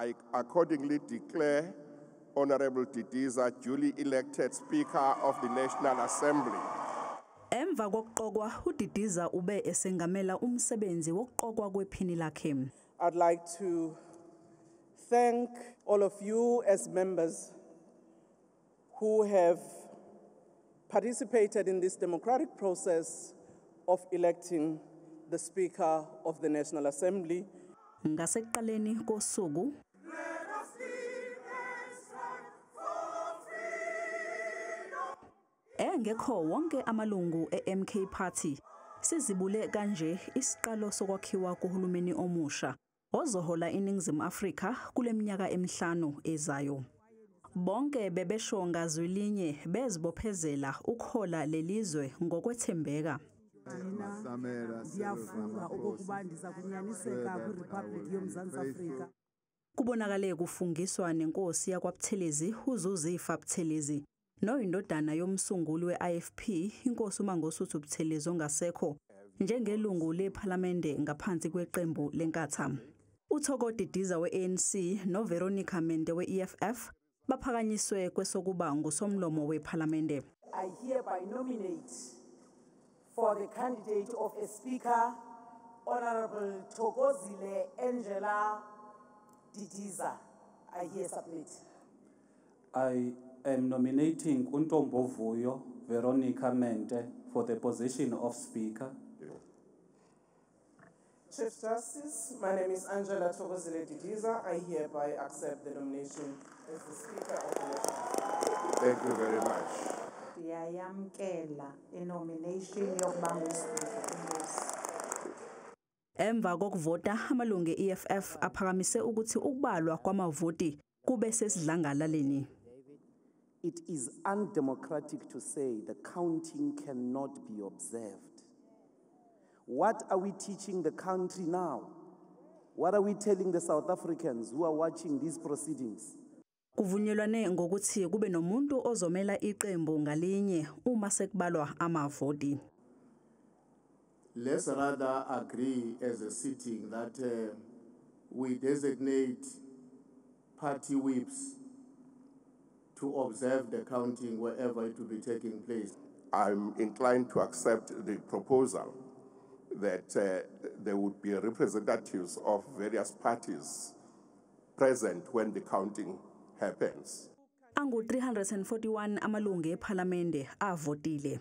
I accordingly declare Honorable Didiza duly elected Speaker of the National Assembly. Emva kokuqokwa, uDidiza ube esengamela umsebenzi wokuqokwa kwephini lakhe. I'd like to thank all of you as members who have participated in this democratic process of electing the Speaker of the National Assembly. Ngasekuqaleni kosuku, engekho wonke amalungu e-MK Party, sizibule kanje isiqalo sokwakhiwa kuhulumeni omusha ozohola iNingizimu Afrika kule minyaka emihlanu ezayo. Bonke bebesho ngazwi linye bezibophezela ukuhola lelizwe ngokwethembeka. Ndiyafunga okokuba ndiza kunyaniseka kwiRiphabhliki yoMzantsi Afrika. Kubonakale kufungiswa nenkosi yakwaButhelezi, uZuzifa Buthelezi, noyindodana yomsunguli we-IFP, inkosi uMangosuthu Buthelezi ongasekho, njengelungu lephalamende ngaphansi kweqembu leNkatha. UThoko Didiza we-ANC noVeronica Mente we-EFF baphakanyiswe kwesokuba ngusomlomo wephalamende. I hereby nominate for the candidate of a Speaker, Honorable Thokozile Angela Didiza. I here submit. I am nominating uNtombovuyo Veronica Mente for the position of Speaker. Chief Justice, my name is Angela Thokozile Didiza. I hereby accept the nomination as the Speaker of the National Assembly. Thank you very much. Ndiyayamkela inomination yokuba nguSpeaker. Emva kokuvota, amalungu e-EFF aphakamise ukuthi ukubalwa kwamavoti kube sesidlangalaleni. It is undemocratic to say the counting cannot be observed. What are we teaching the country now? What are we telling the South Africans who are watching these proceedings? Kuvunyelwane ngokuthi kube nomuntu ozomela iqembu ngalinye uma sekubalwa amavoti. Let's rather agree as a sitting that we designate party whips to observe the counting wherever it will be taking place. I'm inclined to accept the proposal that there would be representatives of various parties present when the counting happens. Angu 341 amalungu ePhalamende avotile.